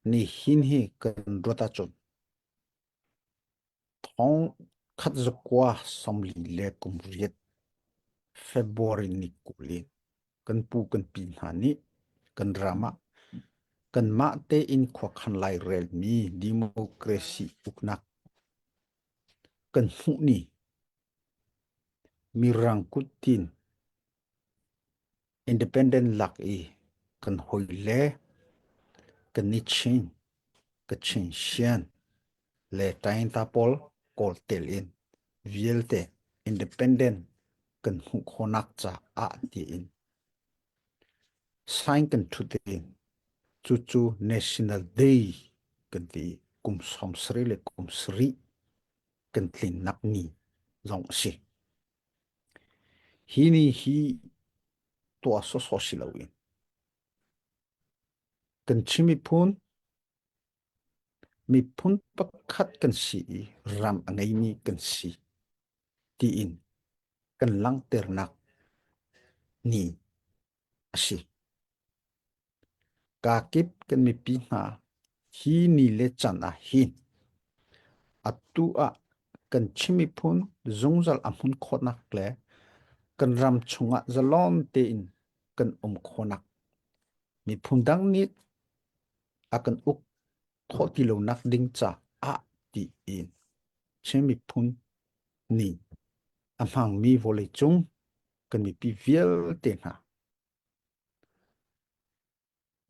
Nihin hi kan ruat ahcun thong khat zakua 48 February ni 20 in kan pu kan pi hna nih kan ram ah kanmah tein khuakhan lairelmi democracy uknak kan hmuh ni mirang kuttin Independent lak i kan hawile kan i Chin, Kachin, Shan le Tainta pawl kawl tel in vialte independent kan hmuh khawhnak caah tiin sign kan thut i cucu National Day kan ti i kum 70 le kum sarih kan tlinnak ni zong a si. Hi ni hi tuah sawsawh si loin kan Chin miphun miphun pakhat kan si i ram a ngeimi kan si tiin kan langhternak ni a si. Kakip kan mipi hna hi ni le can ah hin atu ah kan Chin miphun zungzal a hmun khawhnak le kan ram chungah zalon tein kan um khawhnak miphun dang nih a kan uk khawh ti lonak ding caah tiin Chin miphun ni a hmangmi vawleicung kan mipi vialte hna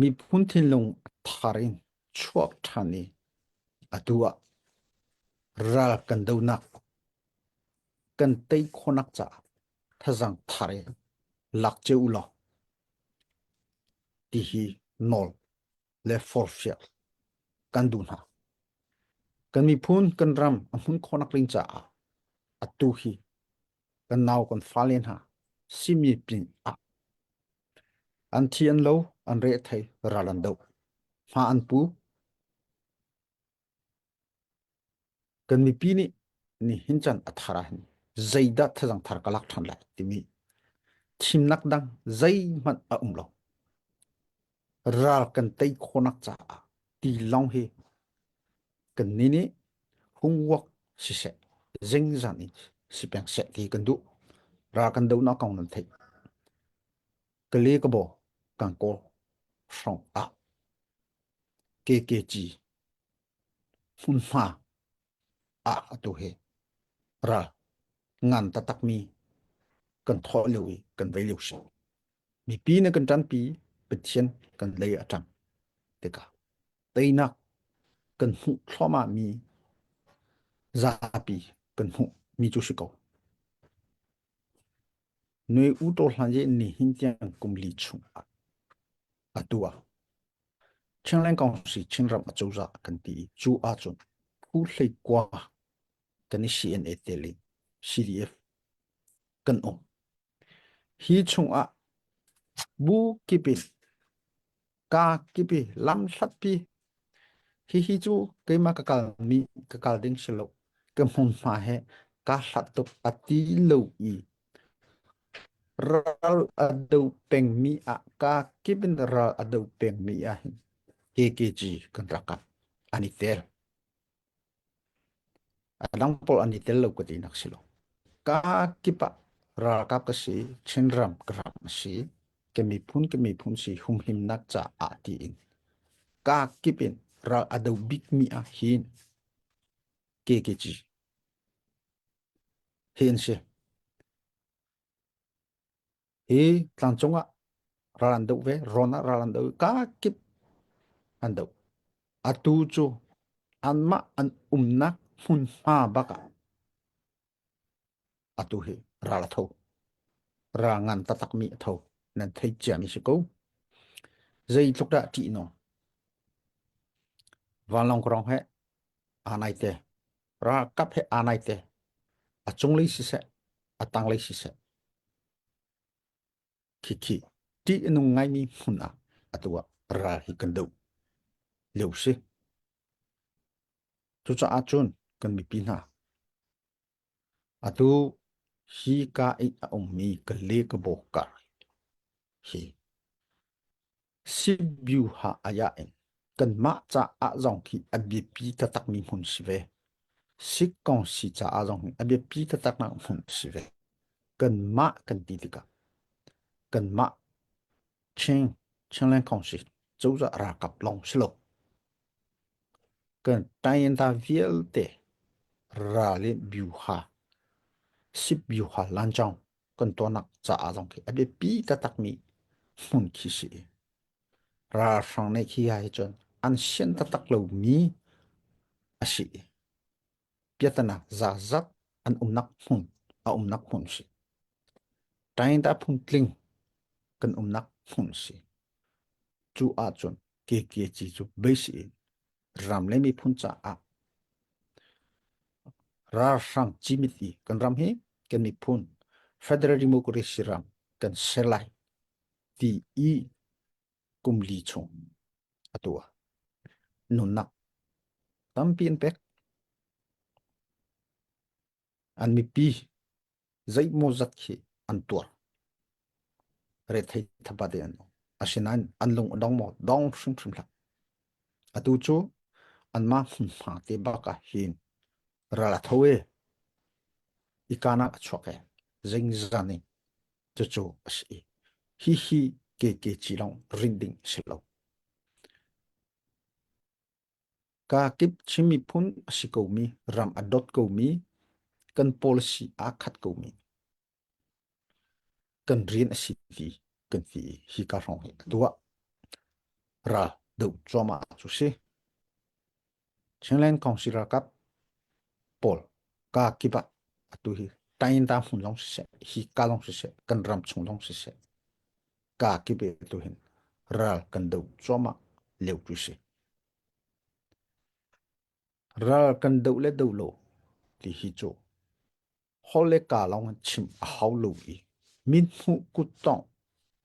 Miphun thinlung a thar in chuak ṭhan i atu ah ral kan donak kan tei khawhnak caah thazaang thar in lak cio u law ti hi nawl le forhfial kan duh hna. Kan miphun kan ram a hmun khawhnak ding caah atu hi kan nau kan fale hna simi pin ah an thi an lo an re thei ral an do hma an pu kan mipi nih ni hin chan a thar ah hin zeidah thazang thar ka lak than lai timi thimnak dang zeihmanh a um lo ral kan tei khawhnak caah ti lawng hi kan ni nih hungwak siseh zingzan in si peng seh ti kan duh ral kan do nak kong nan theih kale ka bo kan kawl hrong ah KKG hmunhma ah atu hi ral ngan taktak mi kan thawh lio i kan vei lio si mipi na kan ṭanpi Pathian kan lei a ṭang tikah teinak kan hmuh thluahmah mi zapi kan hmuh mi cu si ko. Nui u to hlan ye ni hin tiang kum li chung ah atu ah Chinland Council Chinram acozah kan ti i cu ahcun phu hlei kua kan i CNA tel in CDF kan um. Hi chungah bu kip in ka kip i lam hlatpi hihi cu keimah ka kal mi ka kal ding si lo ka hmunhma he ka hlat tuk a ti lo i ral a do pengmi ah ka kip in ral a do pengmi ah hin KKG kan rakap an i tel. A dang pawl an i tel lo ka tinak si lo. Ka kip ah ralkap ka si, Chinram ka ram a si, ka miphun ka miphun si humhimnak caah tiin ka kip in ral a do bikmi ah hin KKG hi an si. Hi tlangcung ah ral an doh ve, rawn ah ral an doh, ka kip an doh. Atu cu anmah an umnak hmunhma bak ah atu hi ral a tho. Ral ngan taktakmi a tho. Nan thei ciami si ko. Zeitluk dah ṭih no. Vanlawng rong he aa nai te. Ralkap he aa nai te. A cunglei siseh, a tanglei siseh. Khikhi ṭih a nung ngaimi hmun ah atu ah ral hi kan doh lio si. Cucaah cun kan mipi hna atu hi ka i a ummi ka le ka bawk kar hi Sibiu ha aya in. Kanmah caah zong khi a biapi taktakmi hmun si ve. Sikkong si caah zong hi a biapi taktaknak hmun si ve. Kanmah kan ti tikah kanmah Chin Chinland Council cozah ralkap lawng si lo. Kan tayinta vialte ral in byuha sip byuha lancawng kan tuahnak caah zong khi a biapi taktakmi hmun khi si. Ralhrang nih khi hi cun an sian taktak lomi a si. Piatana zazat an umnak hmun a umnak hmun si. Tayinta phungtling kan umnak hmun si. Cu ahcun KKG cu base in ram le miphun caah ralhrang cimit i kan ram hi kan miphun Federal Democracy ram kan ser lai ti i kum li chung a tuah. Nunnak tampi an pek. An mipi zeimawzat khi an tuar. Rethei thapa te an um. Asinain an lung a dong maw? Dong hrimhrim hlah. Atu cu anmah hmunhma te bak ah hin ral a tho i ikanak a chuak i zingzan in cucu a si. Hihi KKG lawng rin ding a si lo. Kakip Chin miphun a si komi, ram a dawt komi, kan policy aa khat komi, kan rian a si ti kan ti i hi ka hrawng hi a tuah. Ral doh cuahmah cu si. Chinland Council ralkap pawl kakip ah atu hi Tayinta hmun zong siseh, hi ka zong siseh, kan ram chung zong siseh, kakip i atu hin ral kan doh cuahmah lio cu si. Ral kan doh le doh lo ti hi cu holh le kaa lawng in chim a hau lo i mithmuh kuttongh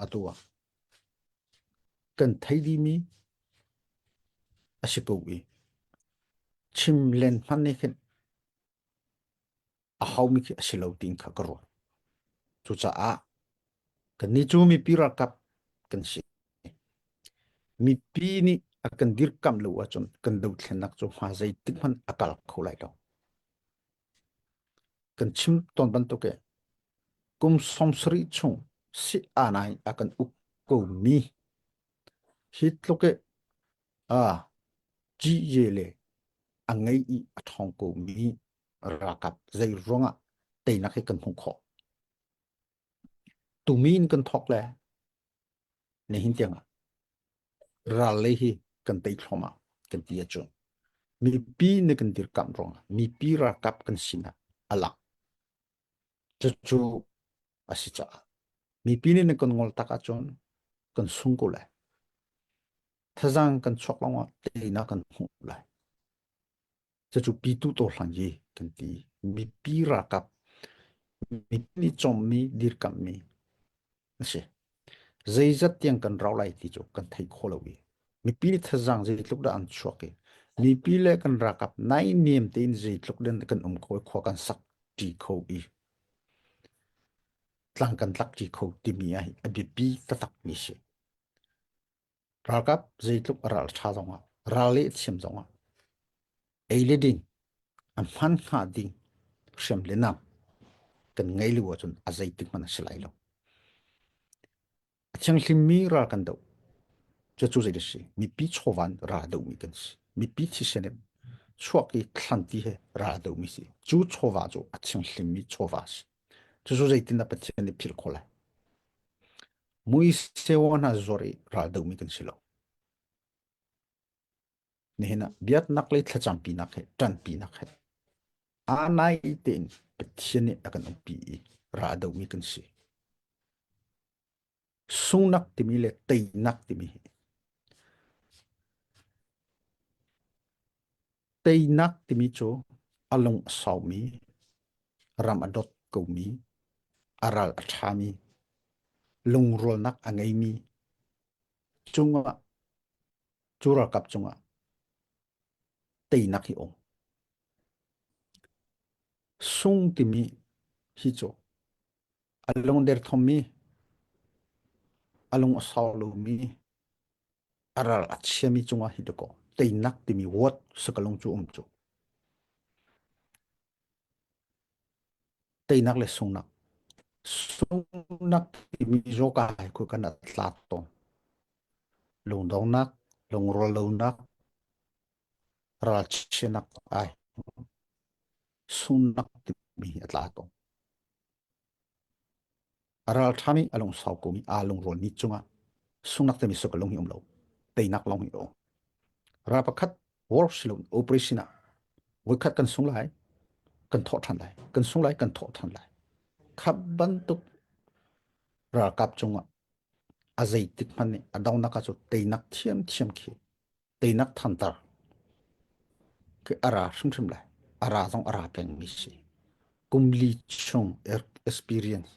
atu ah kan thei dihmi a si ko i chim len hmanh nih khin a haumi khi a si lo tiin kha ka ruat. Cucaah kannih cu mipi ralkap kan si. Mipi nih a kan dirkamh lo ahcun kan dothlennak cu hma zeitik hmanh a kal kho lai lo. Kan chim tawn bantuk i kum 70 chung si aanai a kan uk komi hi tluk i a GJ le a ngei i a ṭhawng komi ralkap zei ruangah teinak hi kan hmuh khawh. Tumi in kan thawk le nihin tiangah ral lei hi kan tei thluahmah kan ti ahcun mipi nih kan dirkamh ruangah mipi ralkap kan sinak a lang. Cucu a si caah mipi nih kan ngol tak ahcun kan sung ko lai. Thazaang kan chuak lawngah teinak kan hmuh lai. Cucu pitu tawhlang hi kan ti. Mipi ralkap, mipi nih cawmmi, dirkamhmi a si. Zeizat tiang kan rau lai ti cu kan thei kho lo i mipi nih thazaang zeitluk dah an chuak i mipi le kan ralkap naihniam tein zeitluk den kan um kho i khua kan sak ṭi kho i tlang kan tlak ṭi kho timi ah hi a biapi taktakmi si. Ralkap zeitluk a ral ṭha zongah, ral leh thiam zongah, ei le ding, a hman hnga ding hriam le nam kan ngei lo ahcun a zeitik hmanh a si lai lo. A thianghlimmi ral kan doh. Cucu zei a si? Mipi chawvan ral dohmi kan si. Mipi thisen in chuak i thlanti he ral dohmi si. Cu chawva cu a thianghlimmi chawva a si. Cucu zeitindah Pathian nih philh khawh lai? Muiseo hna zuar i ral dohmi kan si lo. Nihin ah biaknak le thlacampinak he ṭanpinak he aa nai tein Pathian nih a kan umpi i ral dohmi kan si. Sungnak timi le teinak timi hi Teinak timi cu a lung a saumi, ram a dawt komi, a ral a ṭhami, lungrualnak a ngeimi cungah cu ralkap cungah teinak hi um. Sung timi hi cu a lung derthawmmi, a lung a sau lomi, a. A ral a chiami cungah hi dakaw teinak timi word sakalung cu um cu. Teinak le sungnak. Sungnak timi zawka hai khu kan tla tawn. Lungdongnak, lungrual lonak, ralchianak ai sungnak timi a tla tawn. A ralṭhami a lungsau komi aa lungrualmi cungah sungnak timi suk lung hi um lo. Teinak lawng hi um. Ral pakhat war silo operation ah voikhat kan sung lai, kan thawh ṭhan lai, kan sung lai, kan thawh ṭhan lai. Kha bantuk ralkap cungah a zeitik hmanh nih a dongnak ah cu teinak thiamthiam khi teinak thantar khi a ra hrimhrim lai. A ra zong a ra pengmi si. Kum li chung experience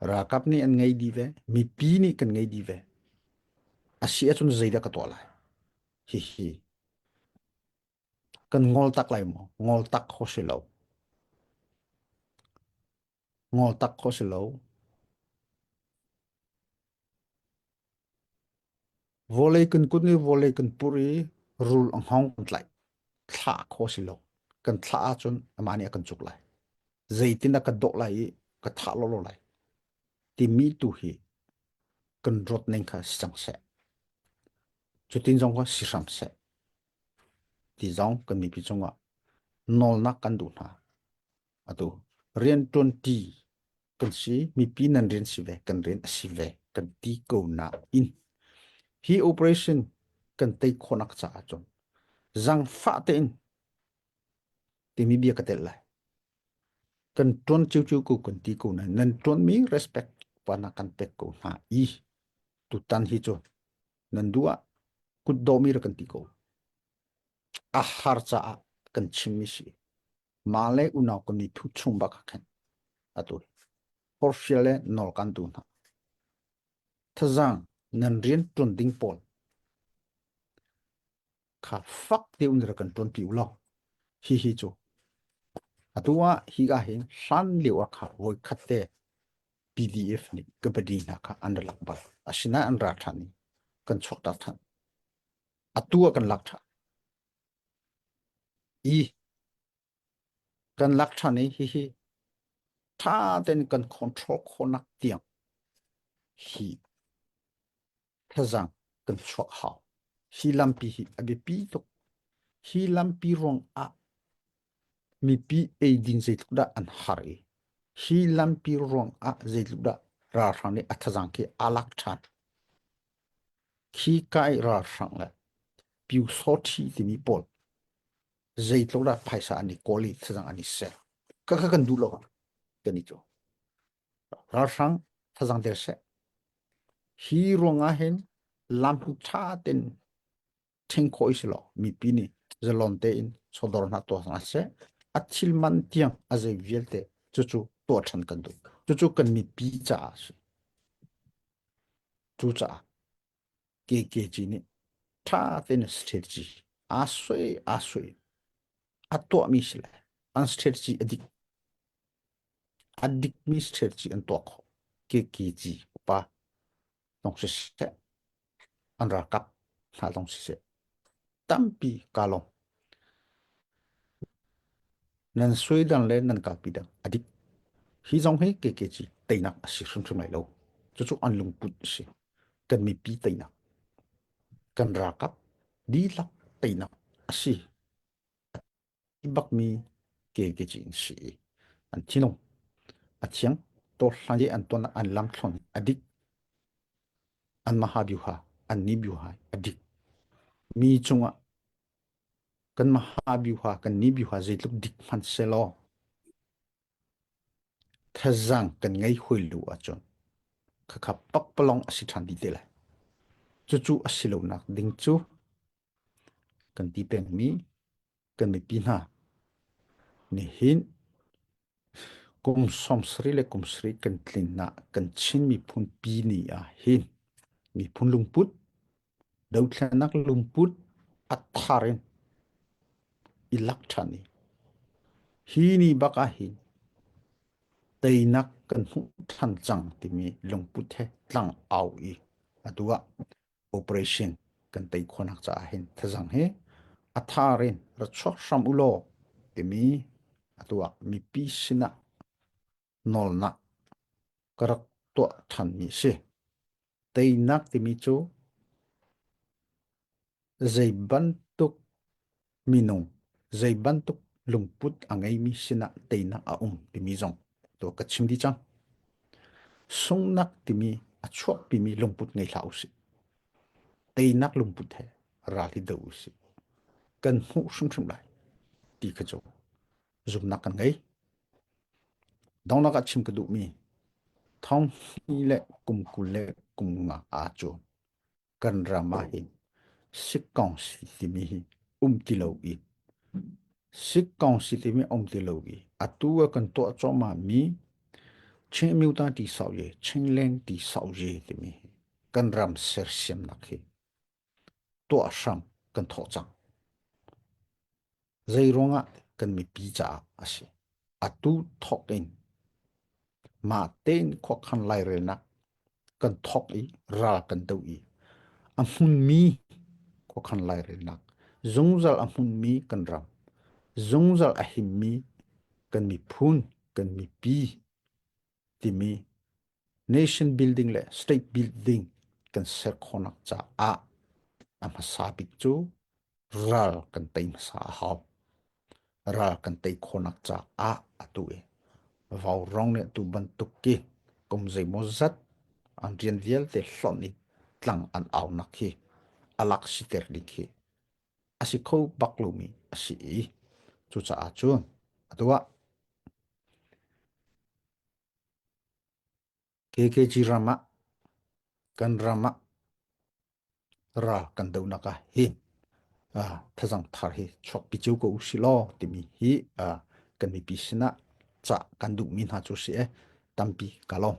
ralkap nih an ngei dih ve, mipi nih kan ngei dih ve. A si ahcun zeidah ka tuah lai? Hihi kan ngol tak lai maw? Ngol tak kho si lo. Ngol tak kho si lo. Vawlei kan kun i vawlei kan pur i rul a hngawng kan tlaih. Thlah khawh a si lo. Kan thlah ahcun amah nih a kan cuk lai. Zeitin a kan dawh lai i ka thah lawlaw lai. Timi tu hi kan ruat ning kha si cang seh. Cutin zong kha si hram seh. Ti zong kan mipi cungah nawlnak kan duh hna. Atu rianṭuanṭi kan si, mipi nan rian si ve, kan rian a si ve, kan ti ko nain hi operation kan tei khawhnak caah cun zangfah tein timi bia ka telh lai. Kan ṭuan ciuciu ko kan ti ko nain nan ṭuanmi respect pana kan pek ko hna i tutan hi cu nan duh ah kutdawhmi rak kan ti ko. A har caah kan chimmi si. Mah le unau kan i thu chung bak ah khan atu forhfial le nawl kan duh hna. Thazaang nan rian ṭuan ding pawl kha fak deuh in rak kan ṭuanpi u law hi hi cu atu ah hi ka hin hlan lio ah kha voi khat te PDF nih kabaddi hna kha an ra lak bal. Asinain an ra ṭhan i kan chuakter ṭhan. Atu ah kan lak ṭhan. I kan lak ṭhan i hihi ṭha tein kan control khawhnak tiang hi thazaang kan chuah hau. Hi lampi hi a biapi tuk. Hi lampi ruang ah mipi eidin zeitluk dah an har i hi lampi ruang ah zeitluk dah ralhrang nih a thazaang khi aa lak ṭhan. Khi kai ralhrang le Pyusawṭhi timi pawl zeitluk dah phaisa an i kawl i thazang an i ser. Khakha kan duh lo kan i cu. Ralhrang thazang der seh. Hi ruangah hin lam ṭha ten ṭhing khawh i si lo mipi nih zalon tein chawdawr hna tuah hna seh. A thil man tiang a zei vialte cucu tuah ṭhan kan duh. Cucu kan mipi caah a si. Cucaah KKG nih ṭha tein strategy aa suai aa suai a tuahmi si le an strategy a dik a dikmi strategy an tuah khawh KKG upa zong siseh an ralkap hna zong siseh tampi kaa lawm. Nan suai dang le nan kalpi dang a dik. Hi zong hi KKG teinak a si hrimhrim lai lo. Cucu an lungput a si. Kan mipi teinak, kan ralkap dihlak teinak a si. A bakmi KKG in si i an thinlung a thiang tawhlan i an tuannak an lamthluan a dik. An mahabyuha, an nibyuha a dik. Mi cungah Kan mahabyuha, kan nibyuha zeitluk dik hmanh sehlaw thazaang kan ngei hoi lu ahcun khakha pakpalawng a si ṭhan dih te lai. Cucu a si lonak ding cu kan ti pengmi kan mipi hna nihin Kum 70 le kum sarih kan tlin ah kan Chin miphun pi ni ah hin miphun lungput, dothlennak lungput a thar in i lak ṭhan i hi ni bak ah hin teinak kan hmuh ṭhan cang timi lungput he tlang au i atu ah. Operation kan tei khawhnak caah hin thazang hi a thar in ra chuak hram u law timi atu ah mipi sinah nawlnak ka rak tuah ṭhanmi a si. Teinak timi cu zei bantuk minung, zei bantuk lungput a ngeimi sinah teinak a um timi zong tu ka chim dih cang. Sunghnak timi a chuakpimi lungput ngei hlah usih. Teinak lungput he ral hi do usih. Kan hmuh hrimhrim lai ti kha cu zumnak kan ngei. Dongnak ah chim ka duhmi thong hnih le kum 20 le kum nga aa cu kan ram ah hin sikkong si timi hi um ti lo i sikkong si timi um ti lo i atu a kan tuah cuahmah mi Chin Amyota ti sau ye Chinland ti sau ye timi hi kan ram sersiamnak hi tuah hram kan thawh cang. Zei ruangah kan mipi caah a si. Atu thawk in mah tein khuakhan lairelnak kan thawk i ral kan do i a hmunmi khuakhan lairelnak zungzal a hmunmi kan ram zungzal a himmi kan miphun kan mipi timi nation building le state building kan ser khawhnak caah a hmasa bik cu ral kan tei hmasa a hau. Ral kan tei khawhnak caah atu i vaurawng nih tu bantuk ki kum zeimaw zat an rian vialte hlonh i tlang an aunak hi alak siter ding khi a si kho bak lomi a si i cucaah cun atu ah KKG ram ah kan ram ah ral kan donak ah hin thazang thar hi chuakpi cio ko usih law timi hi kan mipi sinah ca kan duhmi hna cu si e tampi ka lawm.